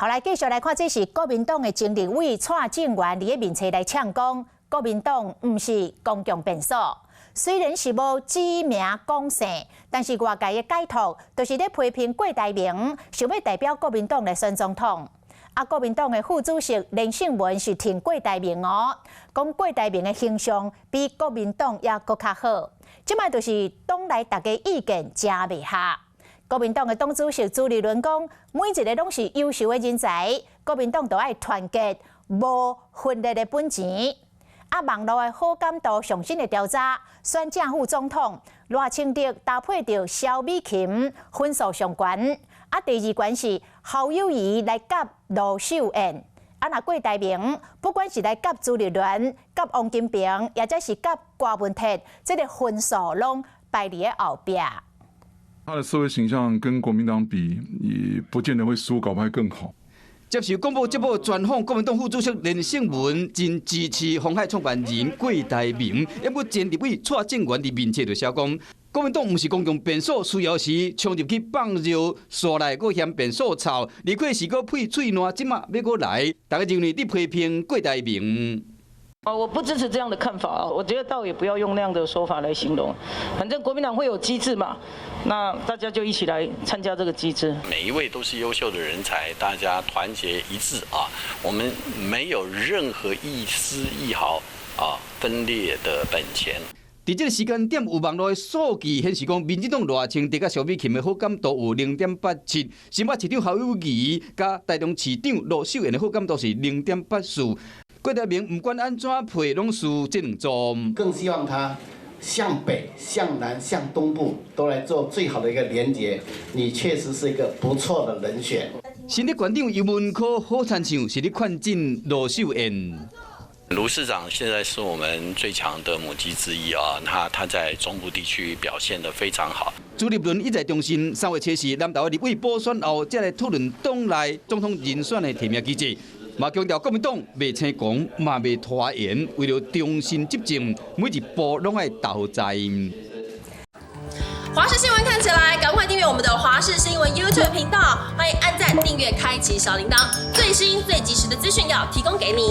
好，來繼續來看，這是國民黨的前立委蔡正元佇咧面冊來嗆講，國民黨毋是公共便所。雖然是無指名講姓，但是外界的解讀就是咧批評郭台銘想欲代表國民黨來選總統。啊，國民黨的副主席連勝文是挺郭台銘哦，講郭台銘的形象比國民黨猶閣較好。這擺就是黨內大家意見誠袂合。國民黨的黨主席朱立倫講，每一個攏是優秀的人才，國民黨都愛團結，無分裂的本錢。啊，網路的好感度上新的調查，選正副總統賴清德搭配著蕭美琴分數上懸。啊，第二懸是侯友宜來佮盧秀燕。啊，若郭台銘，不管是來佮朱立倫、佮王金平，抑者是佮郭文鐵，這个分數攏排佇咧後壁。他的社會形象跟國民黨比，也不見得會輸，搞不好更好。接受廣播節目專訪，國民黨副主席連勝文真支持鴻海創辦人郭台銘，不過前立委蔡正元佇面冊就寫講，國民黨毋是公共便所，需要時衝入去放尿，紲來閣嫌便所臭，離開時閣屁喙瀾，這馬欲閣來，大家認為你批評郭台銘。啊，我不支持這樣的看法啊！我覺得倒也不要用那樣的說法來形容，反正國民黨會有機制嘛，那大家就一起來參加這個機制。每一位都是優秀的人才，大家團結一致啊！我們沒有任何一絲一毫啊分裂的本錢。佇這个時間點，有網路的數據顯示講，民進黨賴清德佮蕭美琴的好感度有0.87，新北市長侯友宜佮台中市長盧秀燕的好感度是0.84。郭台銘毋管按怎配，攏輸這兩組。更希望他向北、向南、向東部都來做最好的一個連結。你確實是一個不錯的人選。新竹縣長游文科好親像是咧勸進盧秀燕。盧市長現在是我們最強的母雞之一啊，他在中部地區表現得非常好。朱立倫一再重申，3月7日南投立委補選後，才來討論黨內總統人選的提名機制。嘛強調國民黨袂青狂，嘛袂拖延，為了重新執政，每一步攏愛投在。華視新聞看起來，趕快訂閱我們的華視新聞 YouTube 頻道，歡迎按讚、訂閱、開啟小鈴鐺，最新最及時的資訊要提供給你。